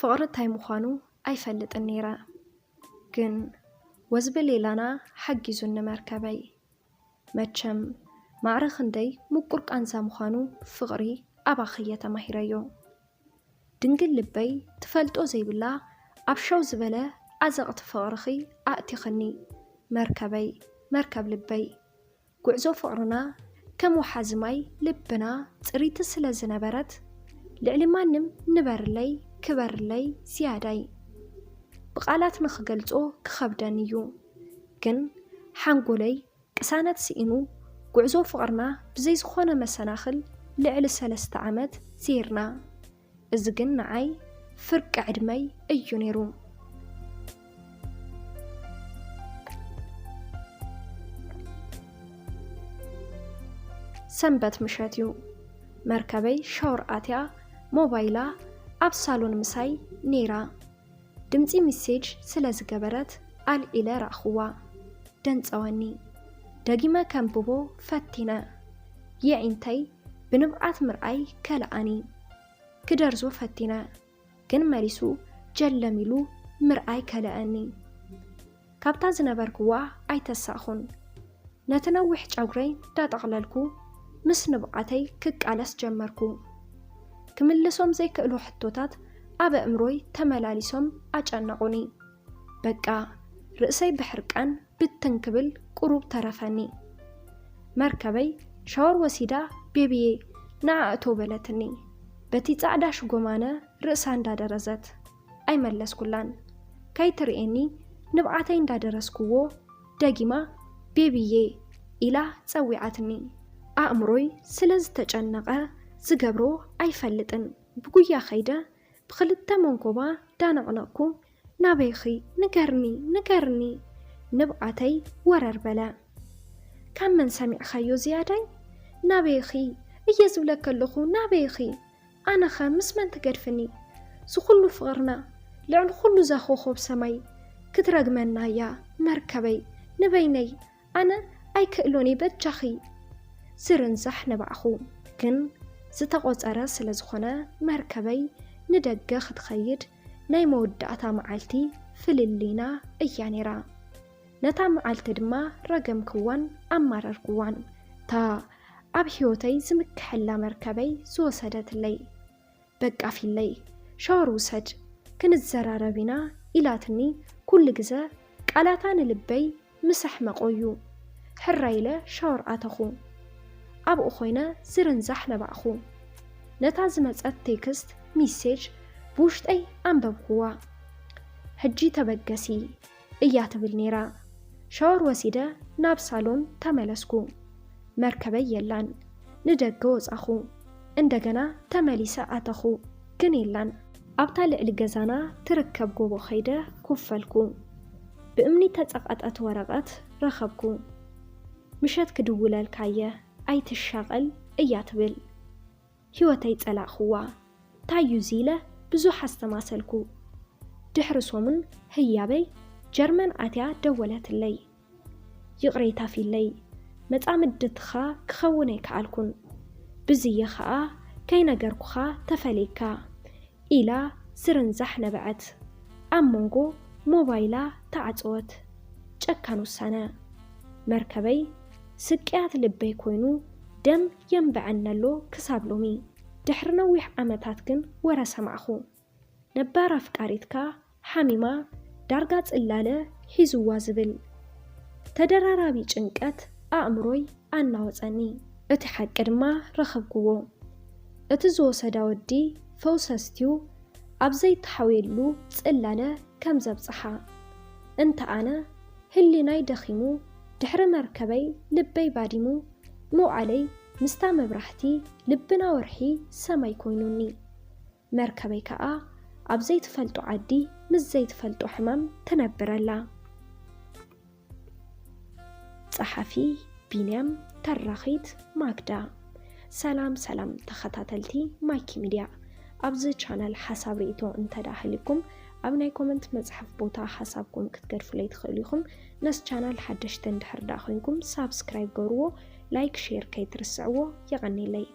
ፍቕሪ እንታይ ምዃኑ ኣይፈልጥን ነይረ። ግን ወዝቢ ሌላና ሓጊዙኒ መርከበይ። መቸም ማዕረ ክንደይ ምቁር ቃንዛ ምዃኑ ፍቕሪ ኣባኺ እየ ተማሂረዮ። ድንግል ልበይ ትፈልጦ ዘይብላ ኣብ ሸው ዝበለ ዓዘቕቲ ፍቕርኺ ኣእቲኽኒ መርከበይ፣ መርከብ ልበይ። ጉዕዞ ፍቕርና ከም ወሓዚ ማይ ልብና ጽሪቲ ስለ ዝነበረት፣ ልዕሊ ማንም ንበርለይ፣ ክበርለይ ዝያዳይ። ብቓላት ንኽገልጾ ክኸብደኒ እዩ፣ ግን ሓንጎለይ ቅሳነት ስኢኑ፣ ጉዕዞ ፍቕርና ብዘይ ዝኾነ መሰናኽል ልዕሊ ሰለስተ ዓመት ዜርና። እዚ ግን ንዓይ ፍርቂ ዕድመይ እዩ ነይሩ። ሰንበት ምሸት እዩ። መርከበይ ሻወር ኣትያ፣ ሞባይላ ኣብ ሳሎን ምሳይ ነይራ። ድምጺ ሚሴጅ ስለ ዝገበረት ኣልዒለ ረኣኽዋ። ደንጸወኒ። ደጊመ ከንብቦ ፈቲነ። የዒንተይ ብንብዓት ምርኣይ ከልኣኒ። ክደርዞ ፈቲነ፣ ግን መሊሱ ጀለም ኢሉ ምርኣይ ከልኣኒ። ካብታ ዝነበርክዋ ኣይተሳእኹን። ነቲ ነዊሕ ጨጉረይ እንዳጠቕለልኩ ምስ ንብዓተይ ክቃለስ ጀመርኩ። ክምልሶም ዘይክእሉ ሕቶታት ኣብ ኣእምሮይ ተመላሊሶም ኣጨነቑኒ። በቃ ርእሰይ ብሕርቃን ብትን ክብል ቁሩብ ተረፈኒ። መርከበይ ሻወር ወሲዳ ቤቢዬ ንዓ እቶ በለትኒ በቲ ጻዕዳ ሽጎማነ ርእሳ እንዳደረዘት። ኣይመለስኩላን። ከይትርእየኒ ንብዓተይ እንዳደረዝክዎ ደጊማ ቤቢዬ ኢላ ጸዊዓትኒ። ኣእምሮይ ስለ ዝተጨነቐ ዝገብሮ ኣይፈልጥን። ብጉያ ከይደ ብኽልተ መንኮባ ዳነቕነቕኩ፣ ናበይኺ? ንገርኒ፣ ንገርኒ! ንብዓተይ ወረር በለ። ካብ መን ሰሚዕኻዮ ዝያዳይ? ናበይኺ? እየ ዝብለኪ ኣለኹ፣ ናበይኺ? ኣነኸ ምስ መን ትገድፍኒ? ዝኹሉ ፍቕርና፣ ልዕሊ ኹሉ እዛ ኾኾብ ሰማይ ክትረግመና እያ መርከበይ፣ ንበይነይ። ኣነ ኣይክእሎን እየ በጃኺ። ዝርንዛሕ ነባዕኹ። ግን ዝተቖጸረ ስለ ዝኾነ መርከበይ ንደገ ክትኸይድ ናይ መወዳእታ መዓልቲ ፍልልይና እያ ነይራ። ነታ መዓልቲ ድማ ረገምክዋን ኣማረርክዋን። እታ ኣብ ህይወተይ ዝምክሐላ መርከበይ ዝወሰደትለይ። በቃ ፊለይ፣ ሻወር ውሰድ፣ ክንዘራረብ ኢና ኢላትኒ ኩሉ ግዘ ቃላታ ንልበይ ምስ ኣሕመቖ እዩ። ሕራይ ኢለ ሻወር ኣተኹ። ኣብኡ ኮይነ ዝርንዛሕ ነባዕኹ። ነታ ዝመጸት ቴክስት ሚሴጅ ብውሽጠይ ኣንበብኩዋ። ሕጂ ተበገሲ እያ ትብል ነይራ። ሻወር ወሲደ ናብ ሳሎን ተመለስኩ። መርከበይ የላን። ንደገ ወጻኹ። እንደገና ተመሊሰ ኣተኹ፣ ግን የላን። ኣብታ ልዕሊ ገዛና ትርከብ ጎቦ ከይደ ኮፍ በልኩ። ብእምኒ ተጸቐጠት ወረቐት ረኸብኩ። ምሸት ክድውለልካ እየ፣ ኣይትሻቐል እያ ትብል። ህይወተይ ጸላእኽዋ። እንታይ እዩ እዚ ኢለ ብዙሕ ኣስተማሰልኩ። ድሕሪ ሰሙን ህያበይ ጀርመን ኣትያ ደወለትለይ። ይቕሬታ ፊለይ፣ መጻምድትኻ ክኸውን ኣይከኣልኩን። ብዝየ ኸኣ ከይነገርኩኻ ተፈለይካ ኢላ ዝርንዛሕ ነበዐት። ኣብ መንጎ ሞባይላ ተዓጸወት። ጨካን ውሳነ። መርከበይ ስቅያት ልበይ ኮይኑ ደም የንብዐኒ ኣሎ ክሳብ ሎሚ። ድሕሪ ነዊሕ ዓመታት ግን ወረ ሰማዕኹ። ነባር ኣፍቃሪትካ ሓሚማ ዳርጋ ጽላለ ሒዝዋ ዝብል ተደራራቢ ጭንቀት ኣእምሮይ ኣናወጸኒ። እቲ ሓቂ ድማ ረኸብክዎ። እቲ ዝወሰዳ ወዲ ፈውሲ ኣስትዩ ኣብ ዘይተሓውየሉ ጽላለ ከም ዘብጽሓ። እንተ ኣነ ህሊናይ ደኺሙ ድሕሪ መርከበይ ልበይ ባዲሙ ምውዓለይ ምስታ መብራህቲ ልብና ወርሒ ሰማይ ኮይኑኒ። መርከበይ ከኣ ኣብ ዘይትፈልጦ ዓዲ ምስ ዘይትፈልጦ ሕማም ትነብር ኣላ። ጸሓፊ ቢንያም፣ ተራኺት ማግዳ። ሰላም ሰላም ተኸታተልቲ ማይኪ ሚድያ፣ ኣብዚ ቻናል ሓሳብ ርእይቶ እንተ ደኣ ሃልዩኩም ኣብ ናይ ኮመንት መጽሓፍ ቦታ ሓሳብኩም ክትገድፉለይ ትኽእሉ ኢኹም። ነዚ ቻናል ሓደሽቲ እንድሕር ደኣ ኮይንኩም ሳብስክራይብ ገብርዎ፣ ላይክ ሼር ከይትርስዕዎ። የቐንየለይ።